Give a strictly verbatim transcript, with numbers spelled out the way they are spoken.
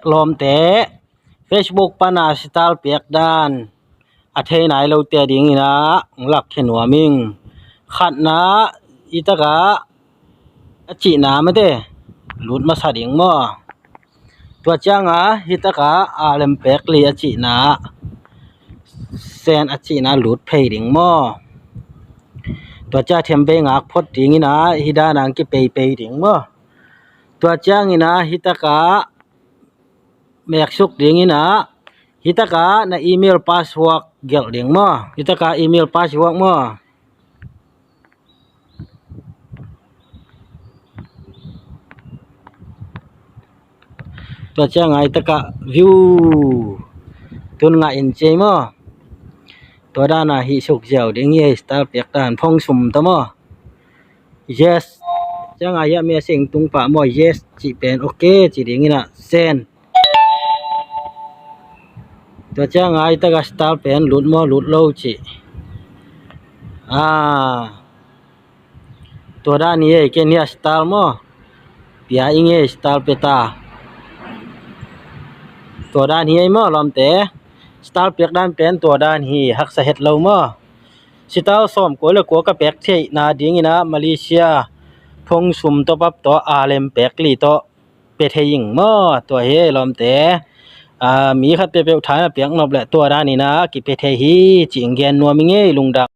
lawmte Facebook pana sital piak dan a thei nai lote dingin ah hong lakkhia nuam ing. Khatna, i takah a cihna mate lut masa ding maw? Tua cianga hi takah a lempek li a cihna, sen a cihna lut phei ding maw? Tua ciang thembei ngak phot dingin ah hi dana kipeipei ding maw? Tua ciangin ah hi takah meksuk dingin ah hi takah na email password gelh ding maw? Hi takah email password maw? Tua cianga hi takah view tun ngah in ci ei maw? Tua dana hih suk ziau ding hi ei, sital piak dan phone sum tawh maw? Yes. Cianga hiah message tung pah maw? Yes cih pen ok ci dingin ah send. Tua cianga hi takah sital pen lut maw lut lo cih. Ah, tua dan hi ei, ken hiah sital maw? Pia ing ei, sital pia ta. Tua dan hi ei maw lawmte? Sital piak dan pen tua dan hi, haksa het lo maw? Sital sawm kua le kua ka pek theihna dingin ah Malaysia phone sum top up tawh a lempek li tawh pia thei ing maw? Tua hi ei lawmte. Ah, mi khat peuhpeuh thain a piak nop leh tua danin ah kipia thei hi ci-in gen nuam ing ei, lungdam.